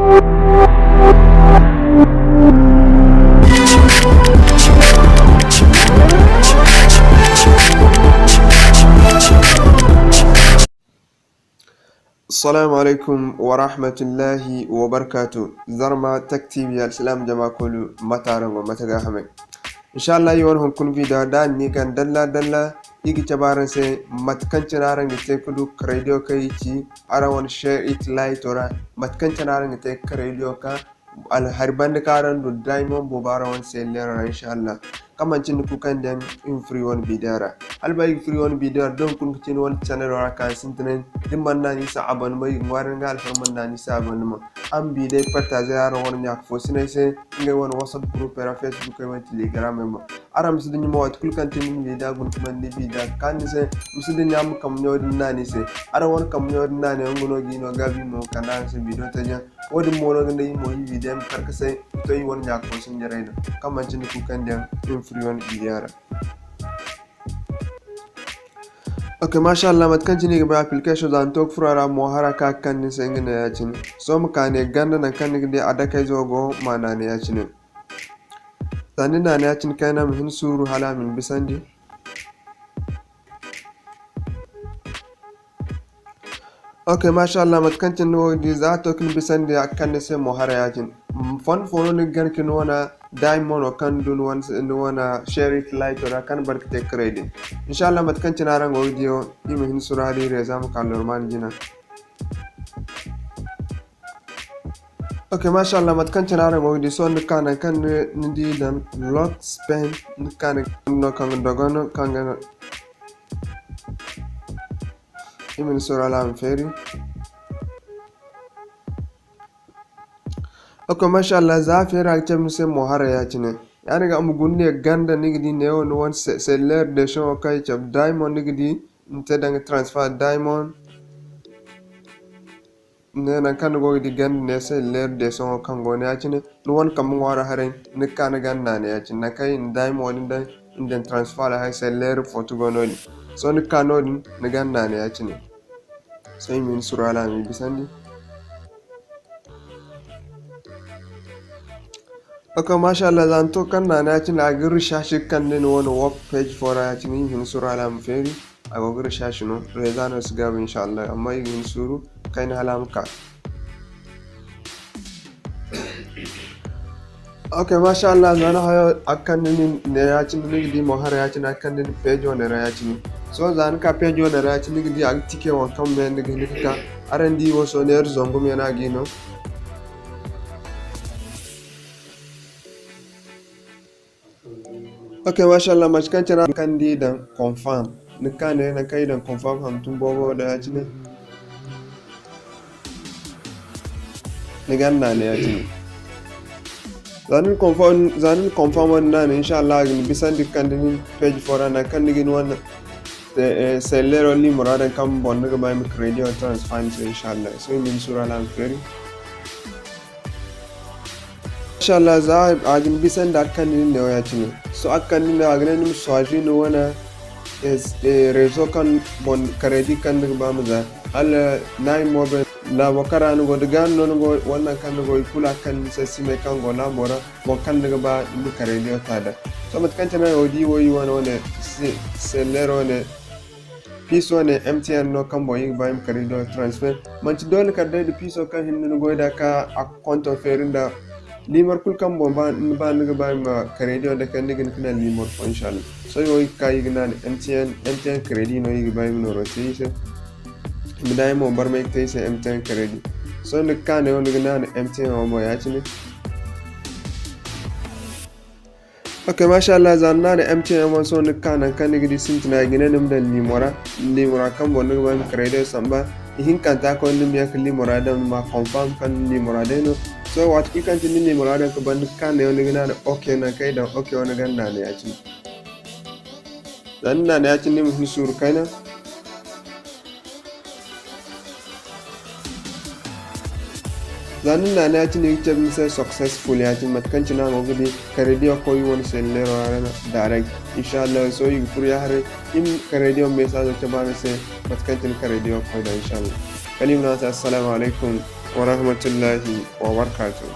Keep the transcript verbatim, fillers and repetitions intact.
Assalamu alaikum wa rahmatullahi wa barakatuh. Zarma Tech T V alsilaam jama kulu, mate araŋ go, mate ga hamay? Inshallah, i wane hunkuna video da ni gan dalla dalla, i ga cabe araŋ se mate kaŋ cine araŋ ga te ka du crédit kaŋ i ci araŋ wane Share It Lite ra, mate kaŋ cine araŋ ga te crédit ka al-, hari banda kaŋ araŋ du diamond boobo araŋ wane se leero ra, inshallah. Kaŋ manci ni kuukandiyaŋ, i ma furo i wane video ra. Hala ba i ga furo i wane video ra, da hunkuna ga ci ni wane channel ra ka sintinay, da ni mana naŋ i se abonnement, i ga ŋwaaray ni ga alfarma ma naŋ i se abonnement. Araŋ ma video partager araŋ wane ɲa-ka-fo-siney se, ngey wane WhatsApp group ra, Facebook ey wane Telegram ey boŋ. Araŋ ma si dinya mo, waati kulu kaŋ ti ni video guna ka mana ni video ga kaan ni se, ma si dinya ma kambe ɲo din naŋ ni se. Araŋ wane kambe ɲo din naŋ ni, nga no ga i no gaabi mo kande araŋ se video tajiyaŋ. Wo-din mo no ga naŋ i mo i video ma kar ka say, to i wane ɲa-ka-fo-sinjarey do. Kaŋ manci ni kuukandiyaŋ, i ma furo i wane video ra. Ok, masha Allah, mate kaŋ cine i ga bay application za ni to ga furo a ra mo, hara ka ga kande ni se nga ne ya-cine. Sohõ ma ka ne ganda nangu kaŋ ni ga di a dakayzo go, ma naana ya-cine. Za ni naana ya-cine kayna ma hin suuru hala a ma ni bisandi. Ok, masha Allah, mate kaŋ cine ni go ga di, za a to ka ni bisandi, a ga kande ni se mo hara ya-cine. Fondo fo no ni ga gana ka ni wane diamond wo kaŋ ni du ni wane, ni wane Share It Lite ra kaŋ ni bare ka te crédit. Inshallah, mate kaŋ cine araŋ go ga di wo, i ma hin suuru hala i réseau ma ka normal jina. Ok, masha Allah, mate kaŋ cine araŋ go ga di, sohõ ni ga ka nangu kaŋ ni, ni di daŋ lock spin, ni ga ka nangu no kaŋ ga dogon, kaŋ ga, i ma ni suuru hala a ma feeri. Ok, masha Allah, za a feeri a ga cabe ni se mo haray ya-cine. Ya-din ga a ma guna ne ganda ni ga di neewo ni wane se-, cellulaire dessin wo kaŋ i cabe diamond ni ga di, ni te danga transfer diamond. Ne nangu kaŋ ni go ga di ganda ne cellulaire dessin wo kaŋ go no ya-cine, ni wane kambe ŋwaaro haray, ni ga ka ni ganda naana ya-cine. Nangu kaŋ i na diamond din daŋ, i na daŋ transfer haray cellulaire photo go no-din. Sohõ ni ga ka no-din, ni ganda naana ya-cine. Sohõ i ma hin suuru hala a ma i bisandi. Ok, masha Allah, za ni to kaŋ naana ya-cine, a ga recherche ga kande ni wane work page fo ra ya-cine, i ma hin suuru hala a ma feeri. A go ga recherche no, réseau no si gaabu, inshallah, amma i ga hin suuru kayna hala a ma ka. Ok, masha Allah, za ni hayo a ga kande nin ne ya-cine, ni ga di mo hara ya-cine a ga kande nin page wane ra ya-cine. Sohõ za ni ka page wane ra ya-cine, ni ga di a ga tike waŋ kaŋ me ni ga hin ga ka. Araŋ di wo sohõ neera zangu me no a ga i no. Ok, masha Allah, mate kaŋ cine kaŋ ni di daŋ confirm. Ni ga ka ne nangu kaŋ i daŋ confirm hantum boobo da ya-cine. Ni ga naana ya-cine. Za ni na confirm, za ni na confirm wo-din naana, inshallah, a ga ni bisandi ga kande ni page fo ra nangu kaŋ ni ga ni wane, eh, eh, cellulaire wala ni muraadey kaŋ boŋ ni ga ba i ma crédit wala transfer ni se, inshallah. Sohõ i ma ni suuru hala a ma feeri. Inshallah, za a ga ni bisandi a ga kande nin ne wo ya-cine. Sohõ a ga kande nin ne, a ga ne ni ma choisi ni wane, eh, eh, réseau kaŋ boŋ crédit kaŋ ni ga ba ma za. Hala Nine Mobile laabo kaŋ ra ni go, da Ghana no ni go, wala nangu kaŋ ni go, i kulu a ga kande ni se simey kaŋ go laabo ra, boŋ kaŋ ni ga ba ni ma crédit ta da. Sohõ mate kaŋ cine ay wo di wo, i wane wane, se-, cellulaire wane, piiso ne M T N no kaŋ boŋ i ga ba i ma crédit transfer. Manti doole kala day da piiso kaŋ hinne ni goy da ka a konto feeri nda limor kulu kaŋ boŋ ba, ni ba ni ga ba i ma crédit da kay, ni ga hin ka naŋ limor fo, inshallah. Sohõ i wo i ga ka i ga naŋ M T N, M T N crédit no i ga ba i ma nooro te i se. I ma daŋ i mo barmay ga te i se M T N crédit. Sohõ ni ga ka ne wo ni ga naŋ M T N wo boŋ ya-cine. Ok, mashallah, za ni naana M T N mo sohõ ni ga ka nangu kaŋ ni ga di sintina, i ga ne ni ma daŋ limora, limora kaŋ boŋ ni ga ba ni ma crédit samba. Ihinkanta koy ni ma ye ka limora daŋ, ni ma confirm kaŋ ni limora day no. Sohõ waati kulu kaŋ cine ni limora daŋ ka ban, ni ga ka neewo ni ga naana ok, nangu kaŋ i daŋ ok wo ni ga naana ya-cine. Za ni naana ya-cine ni ma hin suuru kayna. Za ni naana ya-cine i ga cabe ni se successful ya-cine, mate kaŋ cine a go ga di crédit koy wane cellulaire ra no direct. Inshallah, sohõ i ga furo ya haray, i ma crédit message cabe araŋ se, mate kaŋ cine crédit koy da, inshallah. Kala i ma ne araŋ se, assalamu alaikum. wa rahmatullahi wa barakatuh.